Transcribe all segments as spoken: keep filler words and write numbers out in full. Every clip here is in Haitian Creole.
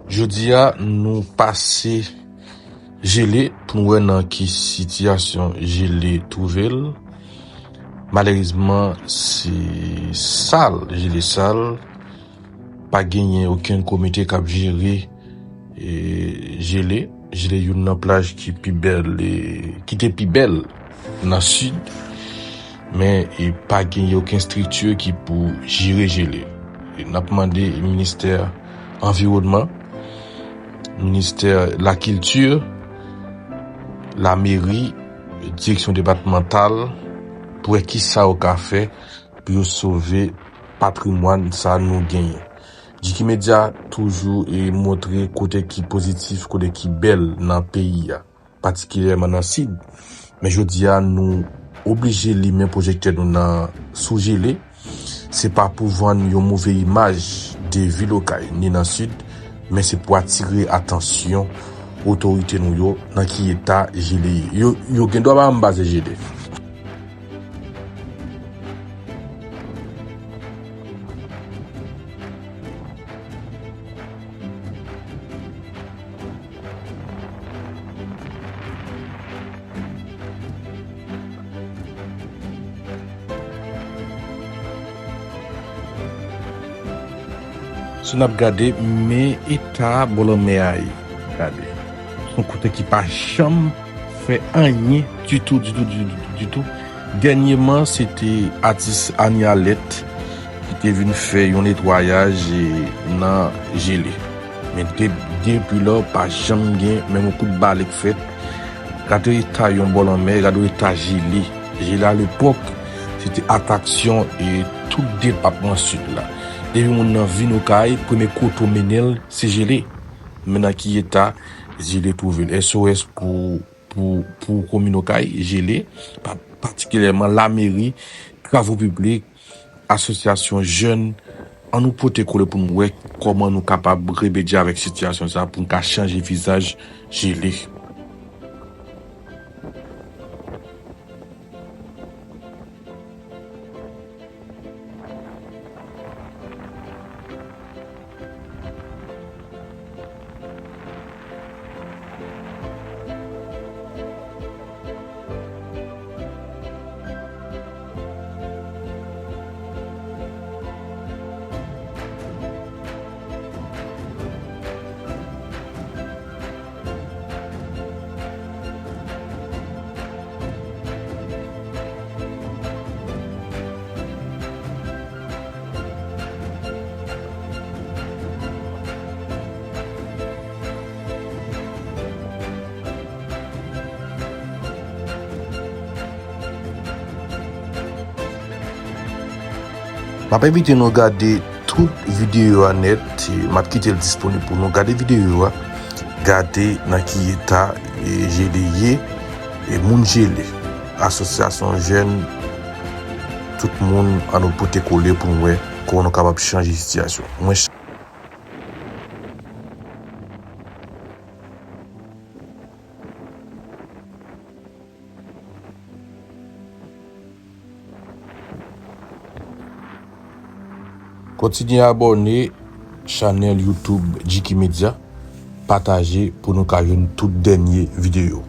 Jodi a, nou pase Jele pou n wè nan ki sitiyasyon Jele twouve l. Malerezman, se sal, Jele sal. Pa genyen okenn komite k ap jere, e, Jele. Jele youn nan plaj ki pi bèl, e, ki te pi bèl nan Sid. Men, e, pa genyen okenn estrikti ki pou jere Jele. E, n ap mande ministè anviwònman, ministè lakilti, lameri, direksyon depatmantal, pou wè kisa yo ka fè pou yo sove patrimwàn sa nou genyen. Djiki Medya toujou, e, montre kote ki pozitif, kote ki bèl nan peyi a, patikilyèman nan Sid. Men jodi a, nou oblije limen pwojektè nou nan sou Jele. Se pa pou vann yon move imaj de vil Okay, ni nan Sid, men se pou atire atansyon otorite nou yo nan ki eta Jele ye. Yo, yo gen dwa pa m baze Jele. Si n ap gade, men eta bò lanmè a ye. Gade. Se yon kote ki pa janm fè anyen ditou, ditou, ditou, ditou. Dènyèman, se te atis Annie Alette ki te vin fè yon netwayaj, e, nan Jele. Men de-, depi lò, pa janm gen menm yon kout bale k fèt. Gade eta yon bò lanmè, gade eta Jele. Jele alepòk, se te atraksyon, e, tout depatman Sid la. Depi moun nan vin Okay, premye kote w mennen l, se Jele. Men nan ki eta Jele twouve l. S O S pou, pou, pou komin Okay, Jele, pa-, patikilyèman lameri, travo piblik, asosyasyon jèn, ann nou pote kole pou n wè kòman nou kapab remedye avèk sitiyasyon sa a, pou n ka chanje vizaj Jele. M ap envite nou gade tout videyo a nèt, e, m ap kite l disponib pou nou. Gade videyo a, gade nan ki eta, e, Jele ye, e, moun Jele, asosyasyon jèn, tout moun ann nou pote kole pou n wè kòman nou kapab chanje sitiyasyon. Mwen Kontinye abòne chanèl YouTube Djiki Media, pataje pou nou ka jwenn tout dènye videyo.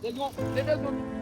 Negron, se negron nou